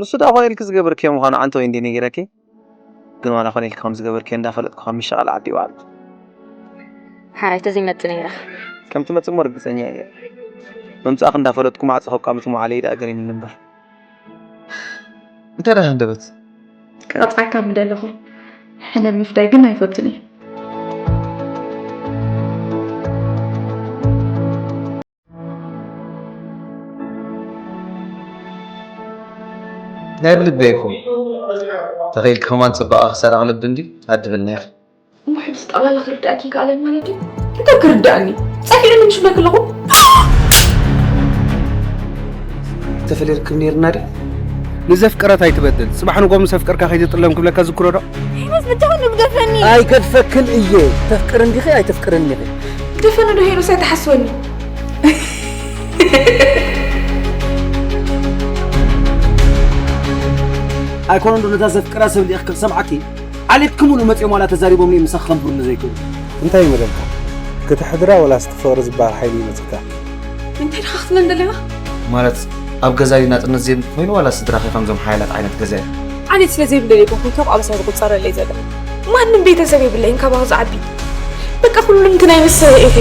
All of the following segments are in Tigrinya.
እሱ ደኣ ኮነ ኢልኪ ዝገበርክዮ ምዃኑ ዓንተ ወይ እንዴ ነጊረኪ? ግን ዋላ ኮነ ኢልኪ ከም ዝገበርክዮ እንዳፈለጥኩ ካብ ምሻቓል ዓዲ ይውዓል። ሓራይ ተዘይመጽእ ነይራ። ከም ትመጽእ እሞ ርግጸኛ እየ። ምምጻእኪ እንዳፈለጥኩ ማዕጾ ከቋምት ምውዓለይ ደኣ ገሪሙኒ እምበር። እንታይ ደኣ ሃንደበት? ክቐጽዓካ ምደለኹ። ሕነ ምፍዳይ ግን ኣይፈቱን እየ። ናይ ብልበይ እኮ ተኺኢልኪ ከማን ጽባቐ ክሰራቕ ልቢ እንዲ ኣድብልና ኢኺ። እሞ ሕጂ ጠቕላላ ክርዳእኪ ይከኣለኒ ማለት ድዩ? እንታይ ክርዳእኒ? ጸፊዑኒ ምሽ ብለኪ ኣለኹ። ተፈለርክብ ነይርና ድዩ? ንዘፍቀረት ኣይትበድል። ጽባሕ ንጎ ምስ ኣፍቀርካ ከይትጥለም ክብለካ ዝክሮ ዶ? ሄኖስ ብቻውን ንግደፈኒ። ኣይገድፈክን እየ። ተፍቅር እንዲኺ ኣይተፍቅርን ኢኺ። ግደፈኒ ዶ ሄኖስ ኣይትሓስወኒ። ኣይኮነን ዶ ነታ ዘፍቅራ ሰብ ልኢኽ ክሰምዓኪ? ዓሌት ክምሉ መጺኦም ዋላ ተዛሪቦም እዮም ምሳኺ ከንብሩኒ ዘይክእሉ። እንታይ ይመደልካ? ክተሕድራ ወላስ እቲ ፍቕሪ ዝበሃል ሓይሊ ይመጽካ? እንታይ ድኻ ክትብለኒ ደለኻ? ማለት ኣብ ገዛ እዩ ናጽነት ዘይብሉ ኮይኑ ዋላ ስድራኺ ከምዞም ሓያላት ዓይነት ገዛ እዩ? ዓሌት ስለ ዘይብለይ ኣይኮንኩን ከም ኣበሳ ዝቑጸረለይ ዘሎ። ማንም ቤተሰብ የብለይን ካባኹ ዝዓቢ። በቃ ኩሉ እንትን ኣይመሰለ ኢኺ።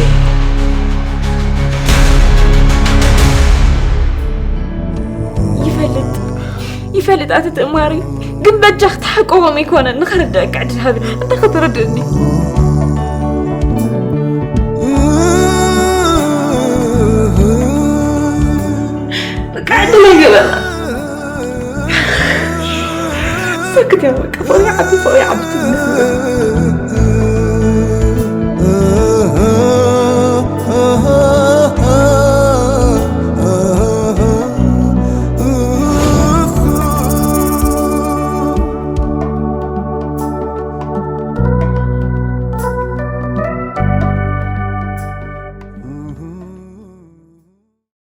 ይፈልጥ ይፈልጥ ኣቲ ትእማሪ ግን በጃ ክትሓቆቦም ኣይኮነን ንኸርድአካ ዕድል ሃብኒ እንተ ከተረድእኒ። በቃ ዕድል ኣይገበና። ሰክት እዮም በቃ ፍቕሪ ዓቢ ፍቕሪ ዓቢ ትብልስ።